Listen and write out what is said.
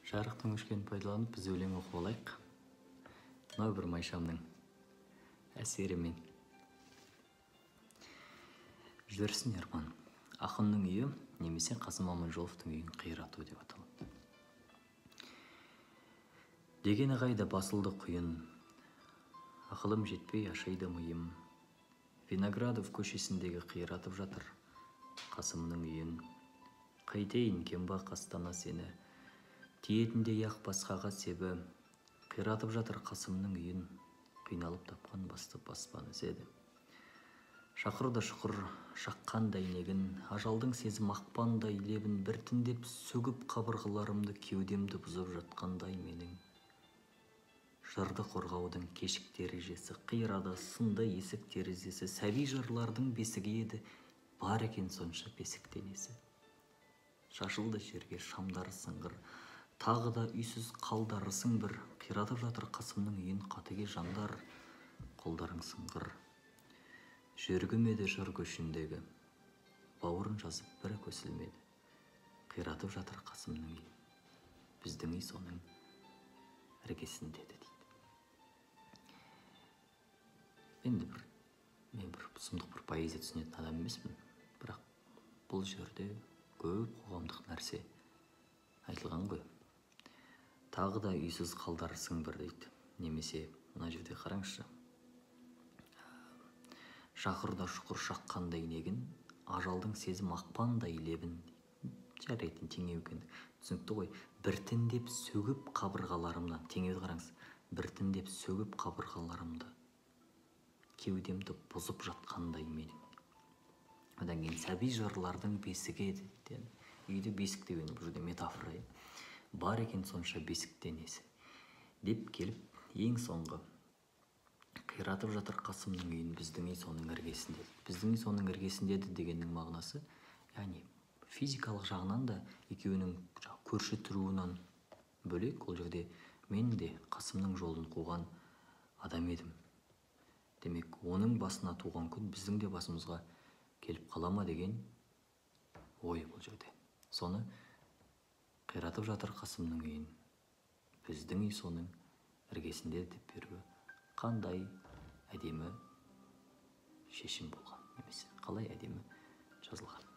Жарықтың өшкенін пайдаланып, біз өлең оқып алайық. Мынау бір майшамның әсерімен. Жүрсін Ерман. Ақынның үйі немесе Қасым Аманжоловтың үйін қирату деп аталады. Дегені қайда басылды құйын, ақылым жетпей ашиды миым. Виноградов көшесіндегі қиратып жатыр Қасымның үйін. Қайтейін, кембақ астана сені, тиетіндей ақ басқаға себі. Қиратып жатыр Қасымның үйін, қиналып тапқан басты баспанасы еді. Шақырды шұқыр шаққандай негін, ажалдың сезім ақпандай лебін, біртіндеп сөгіп қабырғаларымды, кеудемді бұзып жатқандай менің. Жырды қорғаудың кешік дәрежесі, қирады, сынды есік терезесі, сәби жырлардың бесігі еді, бар екен сонша бесік денесі. Шашылды жерге шамдары сыңғыр, тағы да үйсіз қалдарысың бір, қиратып жатыр Қасымның үйін қатыгез жандар, қолдарың сыңғыр. Жөргім еді жыр көшіндегі, бауырын жазып бір көсілмеді, қиратып жатыр Қасымның үйін, біздің үй соның іргесінде дейді. Енді бір мен бір сұмдық бір поэзия түсінетін адам емеспін, бірақ бұл жерде көп қоғамдық нәрсе айтылған ғой. Тағы да үйсіз қалдарсың бір дейді. Немесе мына жерде қараңызшы. Шақырда шұқыр шаққандай негін, ажалдың сезім ақпандай лебін. Жарайды, теңеу екен. Түсінікті ғой. Біртіндеп сөгіп қабырғаларымнан, теңеуді қараңыз. Біртіндеп сөгіп қабырғаларымды, кеудемді бұзып жатқандай менің. Одан кейін сәби жырлардың бесігі еді дейді. Үйді бесік деген бұл жерде метафора. Бар екен сонша бесік денесі деп келіп, ең соңғы қиратып жатыр Қасымның үйін, біздің үй соның іргесінде. Біздің үй соның іргесінде дегеннің мағынасы, яғни физикалық жағынан да екеуінің көрші тұруынан бөлек, ол жерде мен де Қасымның жолын қуған адам едім. Демек, оның басына туған күн біздің де басымызға келіп қала ма деген ой бұл жерде. Соны қиратып жатыр Қасымның үйін, біздің үй соның іргесінде деп беруі қандай әдемі шешім болған, немесе қалай әдемі жазылған.